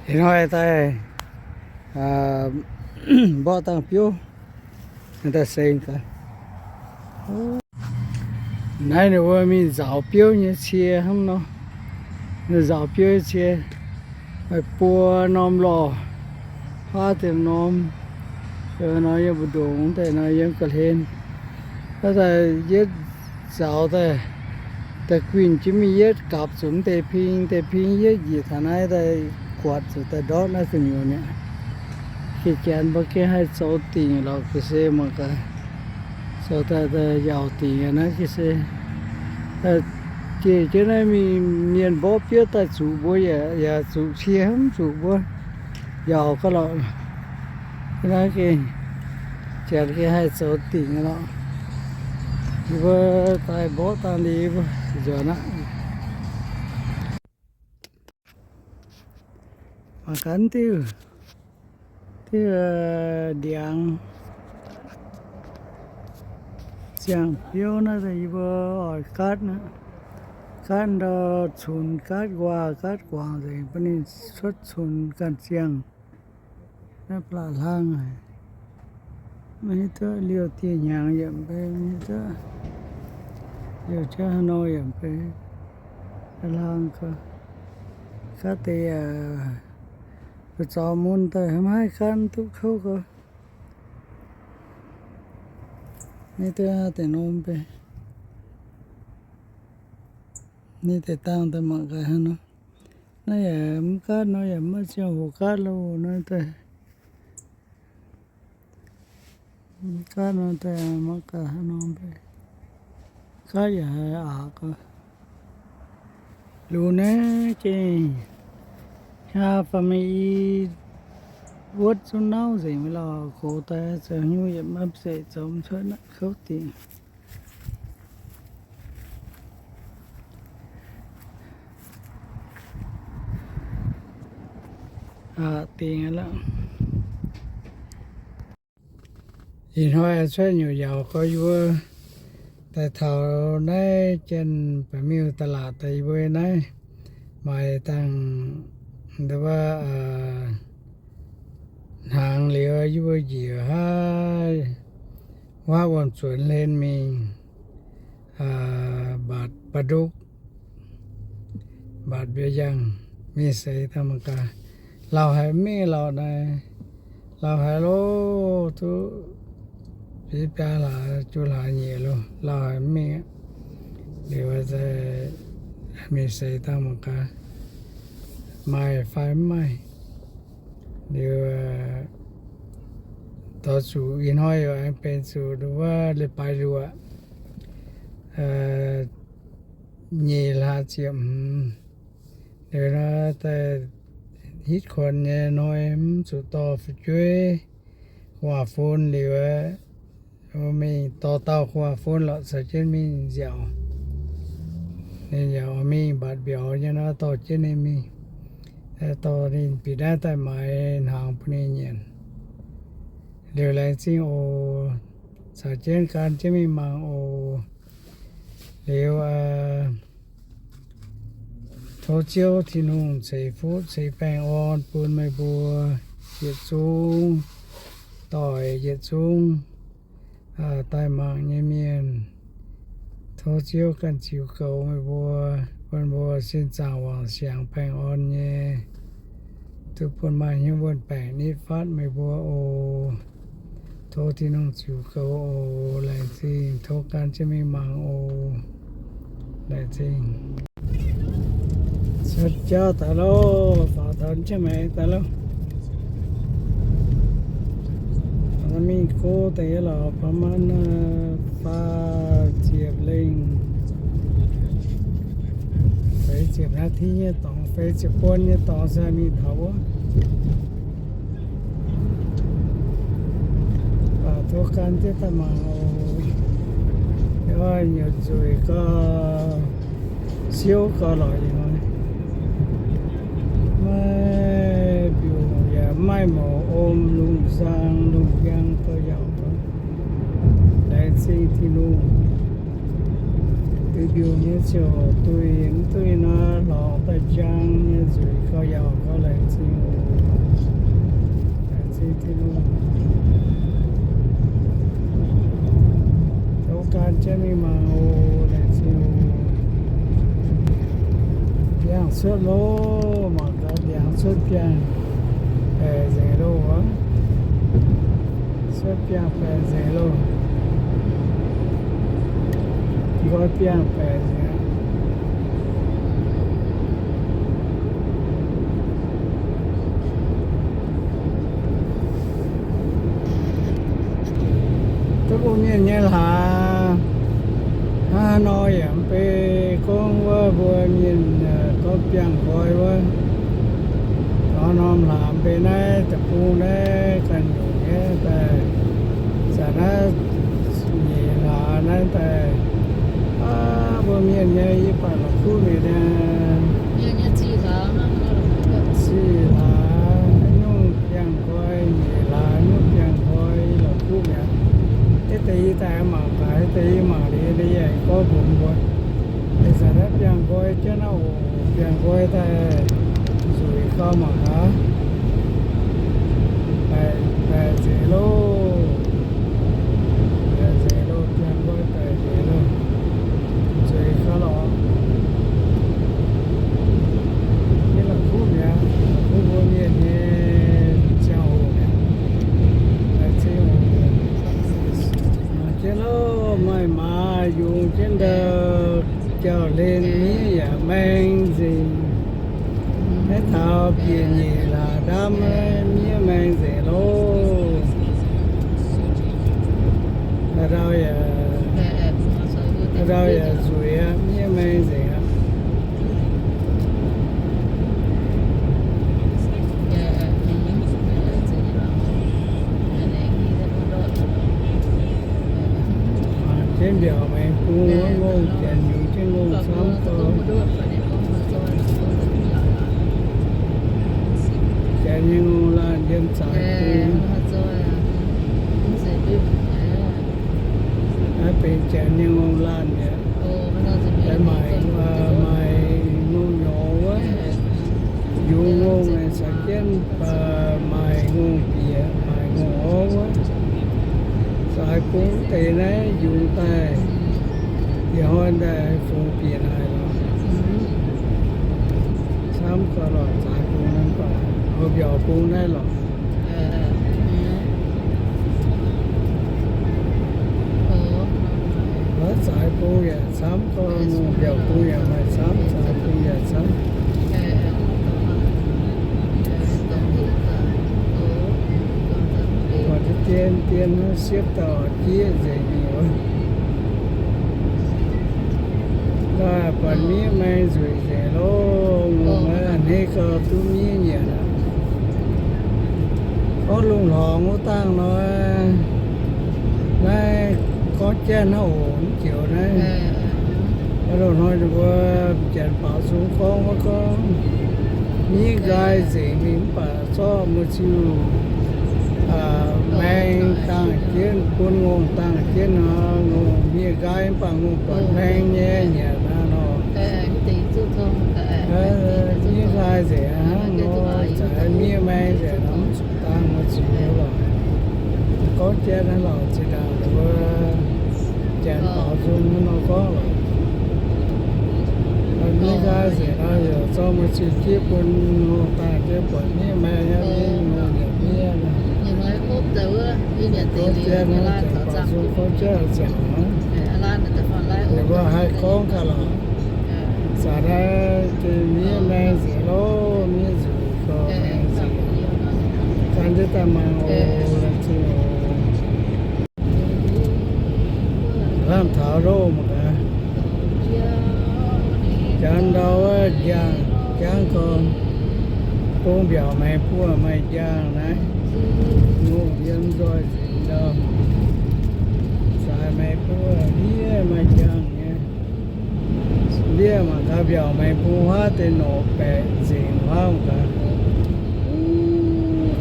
Ih hnoi daaih mborqv dangh biouv daaih seng gaax. Naaiv ninh mbuo mingh nzaaux biouv nyei cie hnangv nor. Ninh nzaaux biouv nyei cie, maaih buo norm lorh, faav deix norm, nor yiem mbu'ndongx daaih nor yiem ga'hlen. Daaih yietv nzaaux daaih, daaih guinh jienv mingh yietv gapv zuqc mv deix ping, deix ping yietv njiec taux naaiv daaih guatc zuqc daaih ndortv naaiv gu'nyuoz mi'aqv. Geh janx mbuo gengh haih zoux dingc lorqc ga'sie mangc gaax. Zoux daaih, daaih yaauc dingc naaiv ga'sie. Jiex jienv naaiv mingh mienh mborqv biouv daaih zuqc mbuo yaac, yaac zuqc cie hnamv zuqc mbuo yaauc gauh lorqc. Naaiv gengh janx gengh haih zoux dingc lorqc. Yie mbuo daaih mborqv dangh liuz mbuo nzuonx aqv. Mangc gaax diuh, diuh ndiangx ziangh biouv naaiv, yie mbuo oix gaatv aqv. Gaatv ndau cunx, gaatv nquaah, gaatv guangc nzengc, bun ninh cuotv cunx ganh ziangh. Naaiv baac hlang haic. Maiv hiuv duqv liouh dieh hnyangx yiemc bei, maiv hiuv duqv liouh jauv haaix nor yiemc bei. Hlang gau, gaatv deix, mbuo zorc mun daaih maiv haih gaatv duqv kouv gau. Maiv hiuv duqv deix norm bei. Ninh deix dangh daaih mangc gaax haaix nor. Naaiv yaac mv gaatv nor yaac maiv ziangh hoc gaatv loh naaiv daaih. Mv gaatv nor daaih mangc gaax haaix nor bei. Gaatv yaac haiz aqc gau. Lungh naaiv gengh hnyangx fai mingh i wuotv zungv nauv nzengc mi'aqv lorqc. Gox daaih zoux hnyouv yietc maiv zeiz zoux mv cuotv naaiv kouv dingc. Aqc dingc aqv. Ih hnoi cuotv nyutc yaauc gorx, yie mbuo daaih taux naaiv Janx-Baeqc Miuh ตลาด daaih, yie mbuo naaiv maaiz dangh wuov hnaangx liuz, yie mbuo njiec haav, wuov wuom-zuonx hlen mingh, mbatc ba'ndukv, mbatc mbiauz njang, mingh seix dangh mangc gaax. Lauh haic mv mingh lauh naaic, lauh haic loh, duqv biaa hlaax juqv hlaax nyeic loh, lauh haic mv mingh aqv. Liuz mingh seix dangh mangc gaax, maaih fai mv maaih. Liuz dorh zuqc ih hnoi yaac aengx benx zuqc wuov leiz-baaix luoqc, nyic hlaax ziepc hmz. Liuz nor daaih hitv kuonx nyei hnoi mv zuqc dorh fu'jueiv, gu'nguaaz-fun liuz, mingh dorh dauh gu'nguaaz-fun lorqc caux jienv mingh nziaauc. Ninh yaac mingh mbatc mbiauz nyei nor dorh jienv ninh mingh, dorh ninh bieqc naaiv daaih maaiz hnaangx bun ninh nyanc. Liuz laengz zingh oc. Caux jienv gan jienv mingh mangc oc. Liuz tov Ziouv Tin-Hungh ceix fuqv ceix baengh orn bun meih mbuo yietc zungv doic, yietc zungv daaih mangc nyei mienh. Tov Ziouv ganh ziux goux meih mbuo, bun mbuo sin zaangc wangc siangx baengh orn nyei, duqv bun maaih hnyouv wuonh baengc nitv fatv meih mbuo oc. Tov Tin-Hungh ziux goux oc. Laengz zingh. Tov gan jienv mingh mangc oc. Laengz zingh. Cuotv jauv daaih loh, faaux taux Chiang Mai daaih loh. Mingh go deix lorqc, ประมาณ faah ziepc lengh, feix ziepc นาที nyei dorngx, feix ziepc buon nyei dorngx se mingh taux wuov. Baac tov gan jienv daaih mangc oc. Yie nyutc nzueic gau, siouv gau lorqc ih hnoi. Maiv mbiungc yaac maiv maaih mouc om, lungh zaang lungh njang gauh yauc gau. Laengz zingh Tin-Hungh. Duih mbiungc nyei ziouc duih, mv duih nor lorz daaih njang nyei nzueic gauh yauc gau, laengz zingh oc. Cuotv loh, mangc gaax ndiangx cuotv biangh baeqc nzengc loh wuov. Cuotv biangh baeqc nzengc loh. Nqoi biangh baeqc nzengc. Duqv mbuo mienh nyei hlaax. Hnangv nor yaac mv bei gorngv wuov mbuo mienh gorngv biangh nqoi wuov. Norm norm hlaax mv bei naaiv deic-bung naaiv ganh nyungc nyei daaih, zanc naaiv nyeic hlaax naaiv daaih, mbuo mienh nyei yie baac la'kuqv mienh nyei. Ziqc hlaax, nyungc biangh nqoi, nyeic hlaax nyungc biangh nqoi la'kuqv mi'aqv. Hitv deix yie daaih mangc gaax, hitv deix yie mangc liuz yie aengx gorngv mbuox mbuo. Ih zanc naaiv biangh nqoi jienv naaiv oc, biangh nqoi daaih nzueic gau mangc gaax. Baeqc, baeqc nzengc loh. Baeqc nzengc loh, biangh nqoi baeqc nzengc loh. Nzueic gau lorqc. Yie la'kuqv mi'aqv, la'kuqv mbuo mienh nyei ziangh hoc mi'aqv. Laengz zingh oc. Mangc jienv loh, maaih maaz yungz jienv ndau jauv-hlen, miev yaac maeng nzengc. Naaiv taux bieqc nyeic hlaax ndamv, miev maeng nzengc loh. Ndau yaac, ndau yaac nzueic aqv, miev maeng nzengc aqv. Mangc jienv mbiaauc maengx bung wuov ngongh janx yungz jienv ngongh camv gau. Janx nyei ngongh laanh yiem zaaix bung. Naaiv benx janx nyei ngongh laanh mi'aqv. Maaih, maaih ngongh nyorx wuov. Yungz ngongh caux jienv, maaih ngongh bieqc, maaih ngongh orv wuov. Zaaix bung deix naaiv yungz daaih, yietc hnoi daaih fungx bieqc haic lorqc. Camv gau lorqc, zaaix bung naaiv baac, mbiaauc bung naaiv lorqc. Zaaix bung yaac camv gau, mbiaauc bung yaac maaih camv, zaaix bung yaac camv. Buatc dien dien hnangv siepv dauh jieqv nzengc mingh wuov. Buatc miev maeng nzueic nzengc loh, ngongh a'hneiv gau duqv miev nyanc aqv. Gorngv lungh hlorngx wuov dangh nor, naaiv gorngv jaiv hnangv oc, mv joux naaiv. Loz-hnoi ninh mbuo janx baaux nzung gorngv wuov gorngv, miev nqaai nzengc mingh mv baac zorqv muoz-ziuh maeng dangh jienv, bun ngongh dangh jienv nor, ngongh miev nqaai mv baac ngongh buatc maeng nyei nyanc aqv nor. Miev nqaai nzengc hnangv nor, za'gengh miev maeng nzengc nor, mv zuqc dangh muoz-ziuh lorqc. Gorngv jaiv naaiv lorqc, zinh ndaangc mbuo janx baaux nzung hnangv nor gorngv lorqc. Miev nqaai nzengc nor, yaac zorqv muoz-ziuh jieqv bun ngongh dangh jienv buatc miev maeng nyei, miev ngongh yaac miev nor. Gorngv jaiv naaiv, janx baaux nzung gorngv jaiv ziangx hnangv. Ninh mbuo haih gorngv gaax lorqc. Zanc naaiv gengh miev maeng nzengc loh, miev nzueic gau maeng nzengc. Gan jienv daaih mangc oc, laengz zingh oc. Lamh taux loh mangc gaax. Janx ndau wuov njang jangv gau. Bung mbiaauc maengx bung maaih njang naaiv. Ngongh yiem nzoih nzengc ndau. Zaaix maengx bung ndiev maaih njang nyei. Ndiev mangc gaax mbiaauc maengx bung huaav deix norqc baeqc nzengc huaav mangc gaax.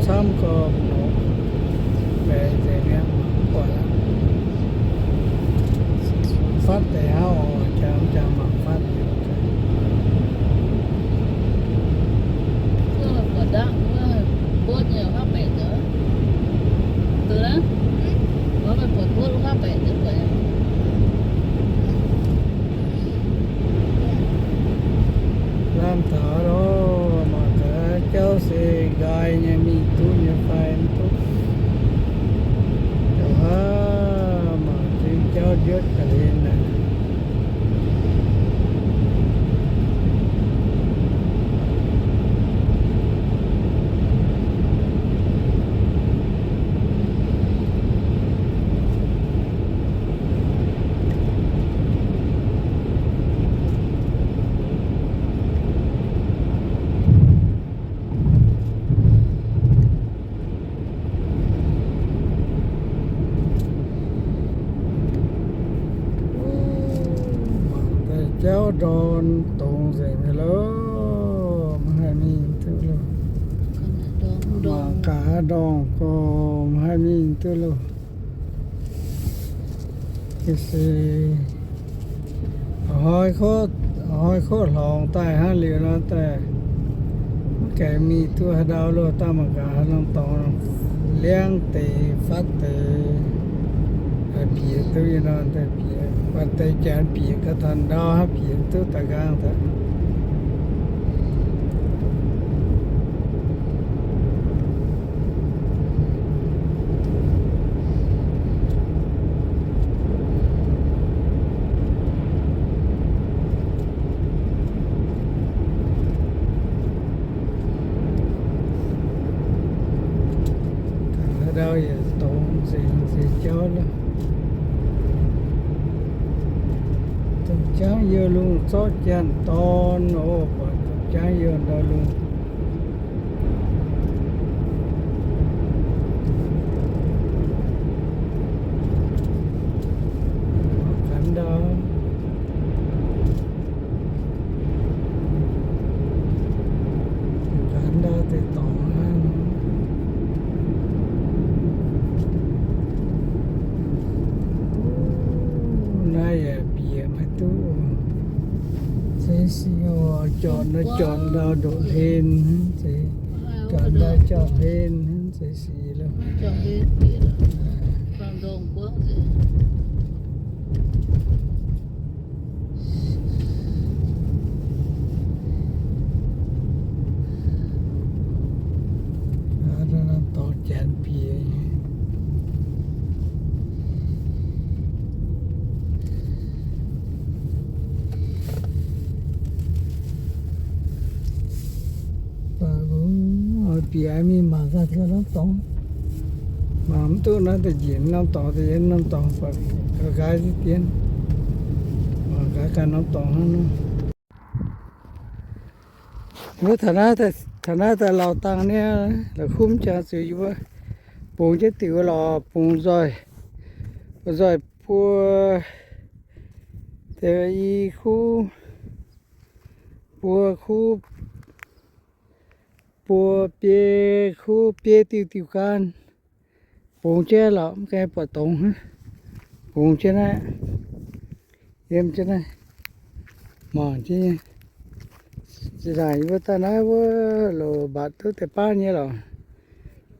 Camv gau norqc baeqc nzengc mi'aqv, mangc mv buatc aqv. Fatv deix hnangv oc, jangx jangx mangc fatv. Lamh taux Mangc daaih jauv ndorm dongz nzengc mi'aqv loh. Maiv haih mingh duqv loh. Mangc gaax ndorm gorngv maiv haih mingh duqv loh. Se hnoi kotv, hnoi kotv hlorngx daaih hnangv liuz nor daaih maiv gaengh mingh duqv haaix ndau loh. Daaih mangc gaax haaix norm dorngx liangv deix fatv deix, haih bieqc duqv yie nor daaih bieqc, baac deix janx bieqc ga'tanh ndau hnangv, bieqc duqv daaih nqaang daaih. Haaix ndau yaac dongz nzengc, nzengc jauv loh. Domh jaangv youh lungh zorqv janx-dorn oc, buatc domh jaangv youh ndau lungh. Ganh ndau, ganh ndau deix dorngx hnangv. Naaiv yaac bieqc maiv duqv. Se sic oc, jorpc ndau jorpc ndau ndoqc hlen hnangv zeiz, jorpc ndau jorpc hlen hnangv zeiz sic loh. Dorngx janx bieqc. Bieqc mingh mangc gaax norm dorngx. Mangc mv duqv naaiv da'njiec norm dorngx, da'yietv norm dorngx, buatc ga'nqaai deix dien. Mangc gaax ganh norm dorngx hnangv nor. Wuov taux naaiv daaih lauh dangh niaa, la'kuqv jangx zuqc yie mbuo bungx jienv diuc wuov lorqc, bungx nzoih, nzoih buo, deix i kuv, buo kuv, buo biei kuv, biei diuh diuh gan. Bungx jienv lorqc, mv gaengh buatc dongz hnangv. Bungx jienv naaiv, yiem jienv naaiv, mangc jienv nyei. Zinh ndaangc yie mbuo daaih naaiv wuov loc mbatc duqv deix baav nyei lorqc.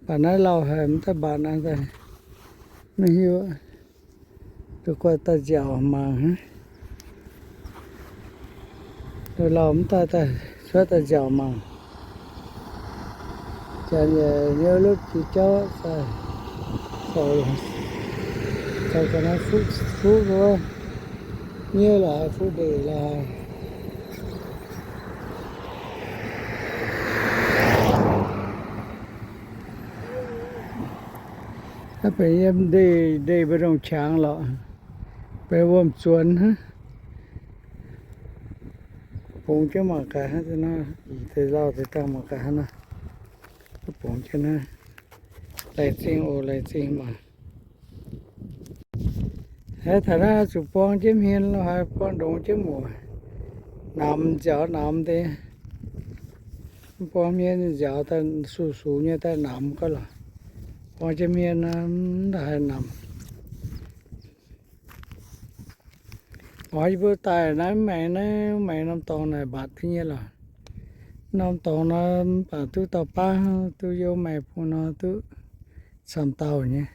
Mbatc naaiv lauh haic, mv daaih mbatc naaiv daaih maiv hiuv. Duqv guai daaih nziaauc mangc hnangv. Lauh mv daaih, daaih cuotv daaih nziaauc mangc. Janx yaac hnyouv lutv jiex jauv daaih, zoux ga'naaiv fuqv fuqv wuov, nyei lorqc haiz fuqv ndeic lorqc haiz. Naaiv benx yiem ndeic, ndeic mbu'ndongx qangx lorqc, benx wuom-zuonx hnangv. Bungx jienv mangc gaax hnangv, ih deix lauh deix dangh mangc gaax hnangv nor. Bungx jienv hnangv, laengz zingh oc, laengz zingh maah. Aav, taux naaiv zuqc buang jienv hmien lo haaix, buang ndongx jienv muoc, namx nziaaux namx deix. Buang hmien nziaaux daaih sux-sux nyei daaih namx gauh lorqc. Buang jienv hmien nor, mv haih namx. Oix yie mbuo daaih naaiv maengx, naaiv maengx norm dorngx naaic mbatc duqv nyei lorqc. Norm dorngx nor mv baac duqv dauh baav, duqv youh maengx bung nor duqv camv dauh nyei.